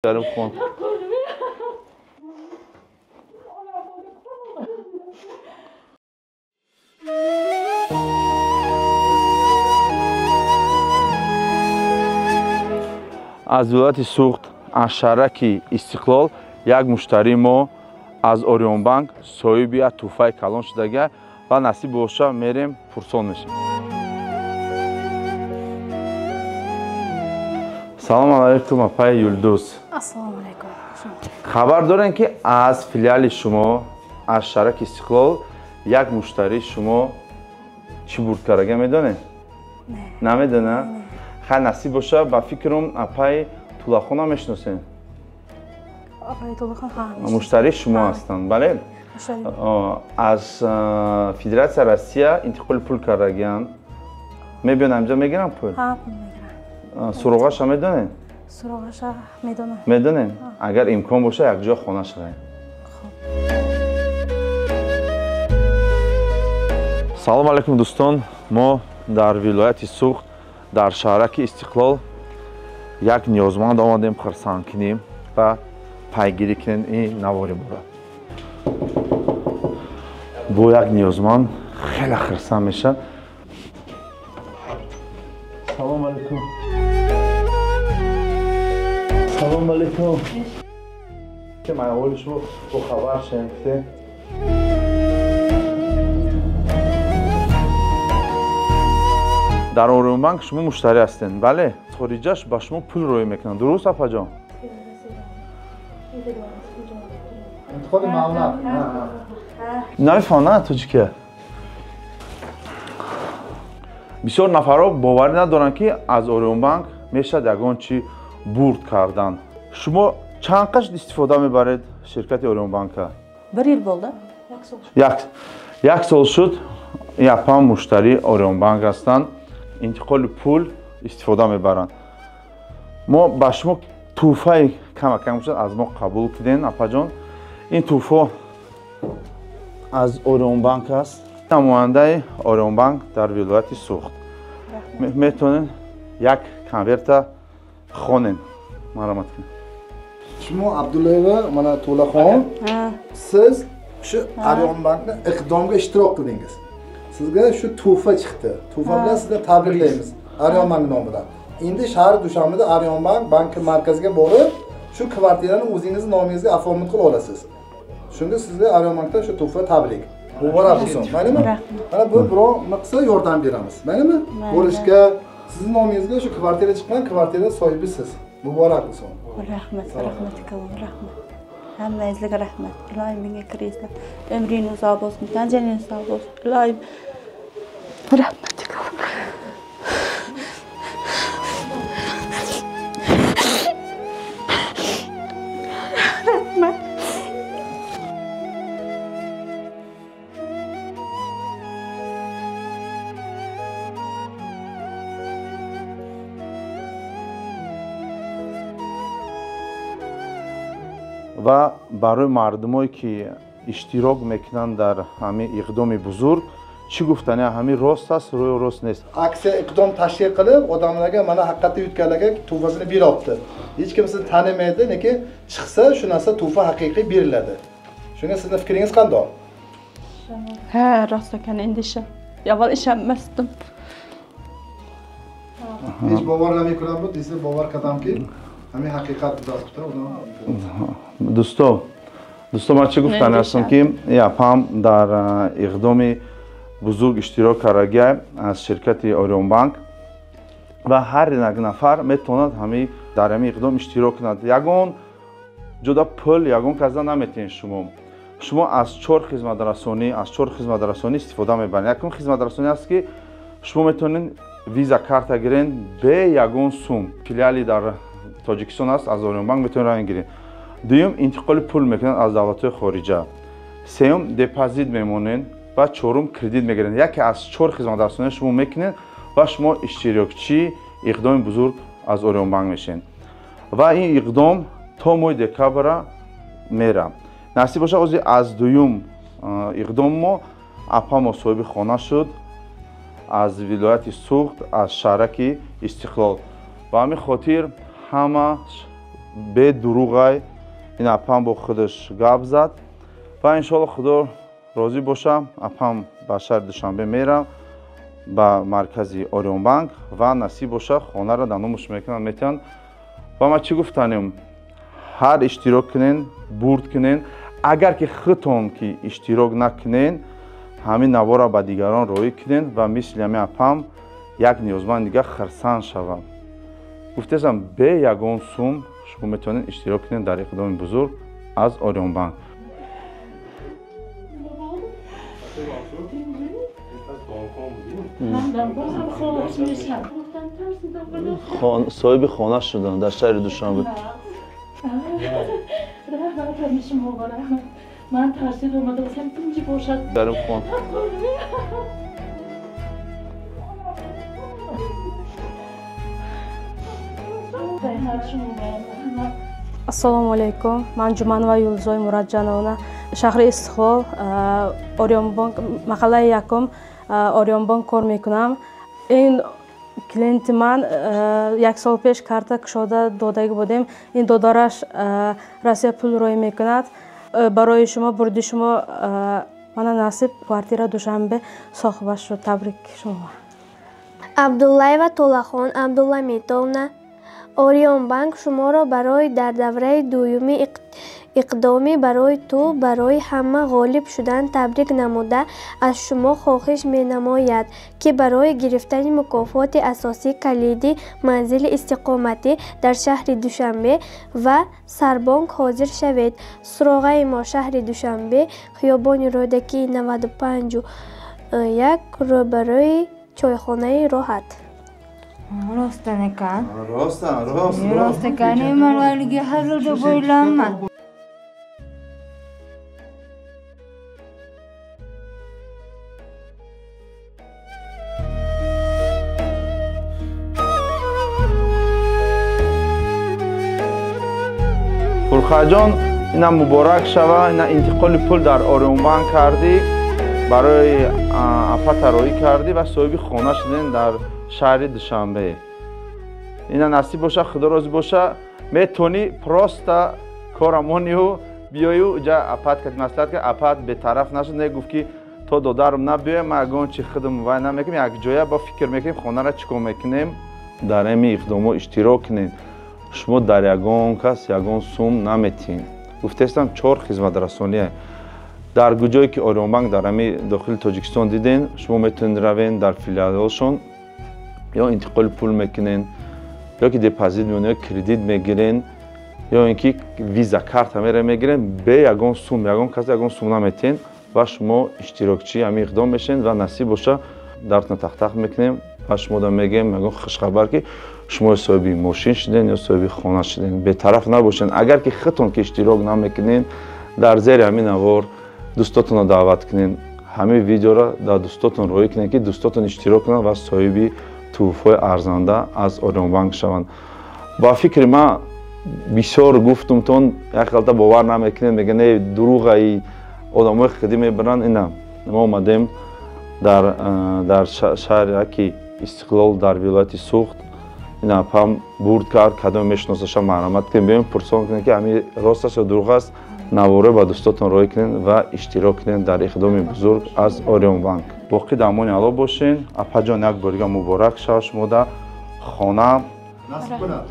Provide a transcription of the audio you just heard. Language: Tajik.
Шарифхон. Аз вилояти Суғд, аз шаҳраки Истиқлол як муштарии мо аз Орионбанк соҳиби як тӯҳфаи калон шудага ва насиб боша мерем пурсон мешем. Салом алайкум, апаи Юлдуз. Ассалому алайкум. Хабар дорем, ки аз филиали шумо, аз шаҳраки Истиқлол як муштарии шумо чӣ бурд кардага, медонед? Намедона? Хай, насиб боша, ба фикрам, апаи Тулахона мешиносем. Муштарии шумо ҳастанд, бале? Аз Федератсия Россия интиқоли пул кардагиянд. Мебиён ҳамҷа, мегиранд пул? Суроғаша медонед? Суроғаша медонам. Медонед? Агар имкон боша, якҷоя хона шавем. Салом алайкум, дӯстон. Мо дар вилояти Суғд, дар шаҳраки Истиқлол як ниёзманд омадем хурсанд кунем ва пайгирӣ кунем ин навори моро. Бо як ниёзманд хеле хурсанд мешавад. Салом алайкум. Салом алайкум. Ман аввали шумо бо хабар шем. Дар Орионбанк шумо муштарӣ ҳастед, бале? Хориҷаш ба шумо пул роӣ мекунанд, дуруст, апаҷон? Намефаҳмам, на тоҷикия. Бисёр нафарҳо боварӣ надоранд, ки аз Орионбанк мешавад ягон чӣ бурд кардан. Шумо чанд қашт истифода мебаред ширкати Орионбанка? Bir yil bo'ldi. Як сол шуд, япам муштарии Орионбанк ҳастанд, интиқоли пул истифода мебаранд. Мо ба шумо тӯҳфаи камакам бошад аз мо қабул кунед, апаҷон. Ин тӯҳфо аз Орионбанк аст. Намояндаи Орионбанк дар вилояти Суғд. Метавонед як конверта хонед. Марҳамат кунед. Шумо Абдуллаева mana To'laxon, siz shu Arionbankni iqdomga ishtirok qildingiz. Sizga shu tuhfa chiqdi. Tuhfa bilan sizni tabriklaymiz Arionbank nomidan. Endi shahar Dushanbeda Arionbank banki markaziga borib, shu kvartirani o'zingiz nomingizga оформить qilib olasiz. Shunga sizga Arionbankdan shu tuhfa tabrik. Muborak bo'lsin. Maylimi? Mana bu biror nima qilsa yordam beramiz. Maylimi? Ko'rishga sizni nomingizga shu kvartira chiqqan, kvartira sohibi siz. Muborak bo'lsin. Rahmat, rahmat kalom, rahmat. Hammangizga rahmat. Iloyim menga kiringizlar. Umringiz uzoq bo'lsin, tanjaningiz sog' bo'lsin. Iloyim rahmat kalom. Rahmat. Ва барои мардумое ки иштирок мекунанд дар ҳамин иқдоми бузург чӣ гуфтани, ҳамин рост аст ё рост нест? Aksiya iqdom tashkil qilib, odamlarga mana haqiqatda yutganlarga tuhfasini beryapti. Hech kim sizni tanimaydi, lekin chiqsa shu narsa tuhfa haqiqiy beriladi. Shunga sizni fikringiz qanday? Ha, rost ekan, endi avval ishonmasdim. Hech bovar namekунам буд, desa bovar qadamki, ҳамин ҳақиқат будааст. Дӯсто, ман чӣ гуфтани ҳастам, ки япам дар иқдоми бузург иштирок кардагия аз ширкати Орионбанк ва ҳар як нафар метавонад ҳамин дар ҳамин иқдом иштирок кунад. Ягон ҷода пул ягон каза наметиҳед шумо. Шумо аз чор хизматрасонӣ истифода мебаред. Якум хизматрасонӣ аст, ки шумо метавонед виза карта гиред бе ягон сум. Филиали дар Тоҷикистон аст, аз Орионбанк метавонед равен гиред. Дуюм, интиқоли пул мекунанд аз давлатҳои хориҷа. Сеюм, депозит мемонед ва чорум, кредит мегиред. Яке аз чор хизматрасонӣ шумо мекунед ва шумо иштирокчии иқдоми бузург аз Орионбанк мешавед. Ва ин иқдом то моҳи декабра мера. Насиб бошад, ози аз дуюм иқдом мо апамо соҳиби хона шуд аз вилояти Суғд, аз шаҳраки Истиқлол. Ба ҳамин хотир ҳама Бедурӯғай ин апам бо худаш гап зад ва иншоалло Худо розӣ боша, апам ба шаҳри Душанбе мерам ба маркази Ориёнбанк ва насиб боша хонара дар номуш мекунанд, метиҳанд. Ва ман чӣ гуфтанем, ҳар иштирок кунен, бурд кунен. Агар ки худтон ки иштирок накунен, ҳамин навора ба дигарон роӣ кунен ва мисли ҳамин апам як ниёзманд дигар хирсанд шавад. Гуфтесам, бе ягон сум шумо метавонед иштирок кунед дар иқдоми бузург аз Ориёнбанк. Соҳиби хона шудам дар шаҳри Душанбе. Ман тарсидам, омадам, тинҷи бошад. Дар хон. Ассалому алайкум. Ман Ҷуманова Юлдузой Муратҷоновна, шаҳри Истиқлол, Ориёнбонк, маҳаллаи якум Ориёнбонк кор мекунам. Ин клиенти ман як сол пеш карта кушода додагӣ будем. Ин додараш Россия пул рӯй мекунад. Барои шумо бурди шумо мана насиб квартира Душанбе соҳиба шуд. Табрик шумо. Абдуллаева Толахон Абдулламитовна, Ориёнбанк шуморо барои дар давраи дуюми иқдоми барои ту барои ҳама ғолиб шудан табрик намуда, аз шумо хоҳиш менамояд, ки барои гирифтани мукофоти асосӣ калиди манзили истиқоматӣ дар шаҳри Душанбе ва Сарбонк ҳозир шавед. Суроғаи мо шаҳри Душанбе, хиёбони Рӯдакии 95 1, рӯбарӯи чойхонаи Роҳат. Rostdan ekan. Rostdan, rost. Rost ekan, men haligi hazil deb o'ylayman. Фурқаҷон, ина муборак шава, ина интиқоли пул дар Ориёнбанк кардӣ, барои апата роӣ кардӣ ва соҳиби хона шуден дар шаҳри Душанбе. Ина насиб боша, Худо розӣ боша, метавонӣ просто корамонию биёю ҷа апат кад маслиҳат кард, апат бетараф нашуд, не гуфт ки то додарам набиёям, ман ягон чи худам вай намекунем, як ҷоя бо фикр мекунем хонара чӣ кор мекунем. Дар ҳамин иқдомҳо иштирок кунед. Шумо дар ягон кас ягон сум наметиҳед. Гуфтаистам, 4 хизматрасоние. Дар ҷое ки Ориёнбанк дар ҳамин дохили Тоҷикистон диден, шумо метавонед равен дар филиалҳошон, ё интиқоли пул мекунен, ё ки депозит мекунен, ё кредит мегирен, ё ин ки виза карта мера мегирен, бе ягон сум, ягон кас ягон сум наметиҳед ва шумо иштирокчии ҳамин иқдом мешавед ва насиб боша дартона тахтах мекунем ва шумо да мегӯем ягон хушхабар ки шумо соҳиби мошин шуден ё соҳиби хона шуден. Бетараф набошед. Агар ки худтон ки иштирок намекунед, дар зери ҳамин навор дӯстотонро даъват кунед, ҳамин видеоро дар дӯстотон роӣ кунед, ки дӯстотон иштирок кунанд ва соҳиби тӯҳфаҳои арзанда аз Ориёнбанк шаванд. Ба фикри ман бисёр гуфтумтон, як халта бовар намекунед, мегӯянд не дурӯғаи одамои худӣ мебаранд. Ина мо омадем дар шаҳри ки Истиқлол дар вилояти Суғд. Ин апам бурд кард, кадом мешиносаша марҳамат кунед, биёем пурсон кунед ки ҳамин рост аст ё дурӯғ аст. Наворо ба дӯстотон роӣ кунед ва иштирок кунед дар иқдоми бузург аз Ориёнбанк. Боқӣ дар амони Аллоҳ бошен. Апаҷон, як бор дига муборак шава шумода хона. Насиб кунад.